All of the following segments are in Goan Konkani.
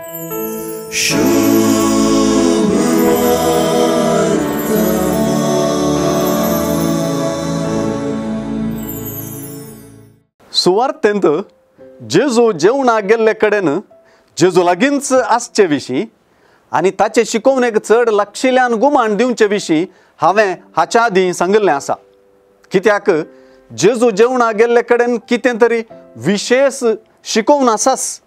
सुवार्तेंत जेजू जेवणाक गेल्ले कडेन जेजू लागींच आसचे विशीं आनी ताचे शिकोवणेक चड लागशिल्ल्यान गुमान दिवचे विशीं हांवें हाच्या आदीं सांगिल्लें आसा. कित्याक जेजू जेवणाक गेल्ले कडेन कितें तरी विशेश शिकोवन आसाच.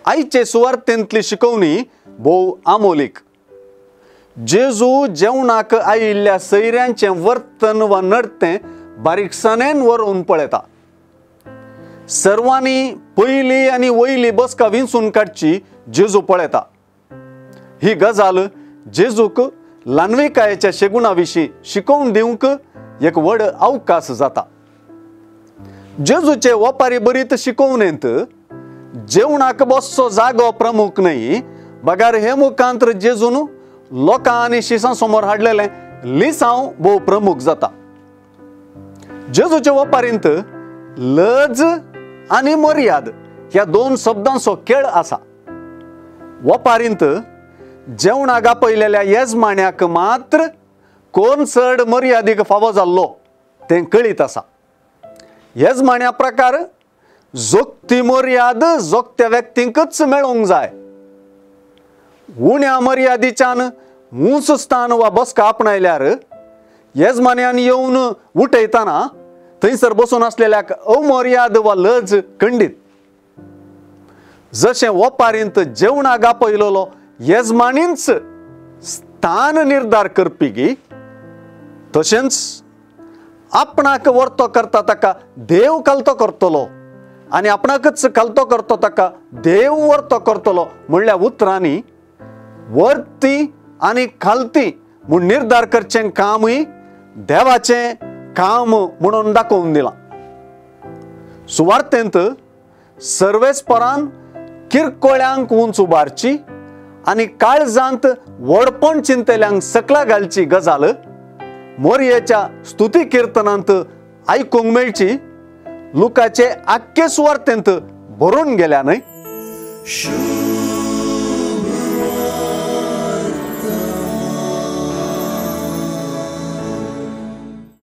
आयचे सुवार्तेंतली शिकोवणी भोव आमोलीक. जेजू जेवणाक आयिल्ल्या सैऱ्यांचें वर्तन वा नडतें बारीकसाणेन वरोवन पळयता. सर्वांनी पयली आनी वयली बसका विंचून काडची जेजू पळयता. ही गजाल जेजूक ल्हानविकायेच्या शेगुणा विशीं शिकोवन दिवंक एक व्हड अवकाश जाता. जेजूचे वपारी बरीत शिकोवणेंत जेवणाक बसचो जागो प्रमुख न्हय, बगार हे मुखांतर जेजून लोकां आनी शिसां समोर हाडलेलें लिसांव भोव प्रमुख जाता. जेजूचे वपारींत लज आनी मर्याद ह्या दोन शब्दांचो खेळ आसा. वपारींत जेवणाक आपयलेल्या येजमान्याक मात्र कोण चड मर्यादीक फावो जाल्लो तें कळीत आसा. येजमान्या प्रकार जोगती मर्याद जोगत्या व्यक्तींकच मेळोवंक जाय. उण्या मर्यादीच्यान ऊंच स्थान वा बसका आपणायल्यार येजमान्यान येवन उठयतना थंयसर बसून आसलेल्याक अमर्याद वा लज खंडीत. जशें वपारींत जेवणाक आपयलेलो येजमानींच स्थान निर्धार करपी गी, तशेंच आपणाक वर्तो करता ताका देव खालतो करतलो आनी आपणाकच खालतो करतो ताका देव वर्तो करतलो म्हणल्या उतरांनी वर्ती आनी खालती म्हूण निर्धार करचें कामूय देवाचें काम म्हणून दाखोवन दिलां. सुवार्तेंत सर्वेस्परान किरकोळ्यांक उंच उबारची आनी काळजांत व्हडपण चिंतल्यांक सकला घालची गजाल मोरयेच्या स्तुती किर्तनांत आयकूंक मेळची लुकाचे आख्खे सुवार्तेंत भरून गेल्या न्हय.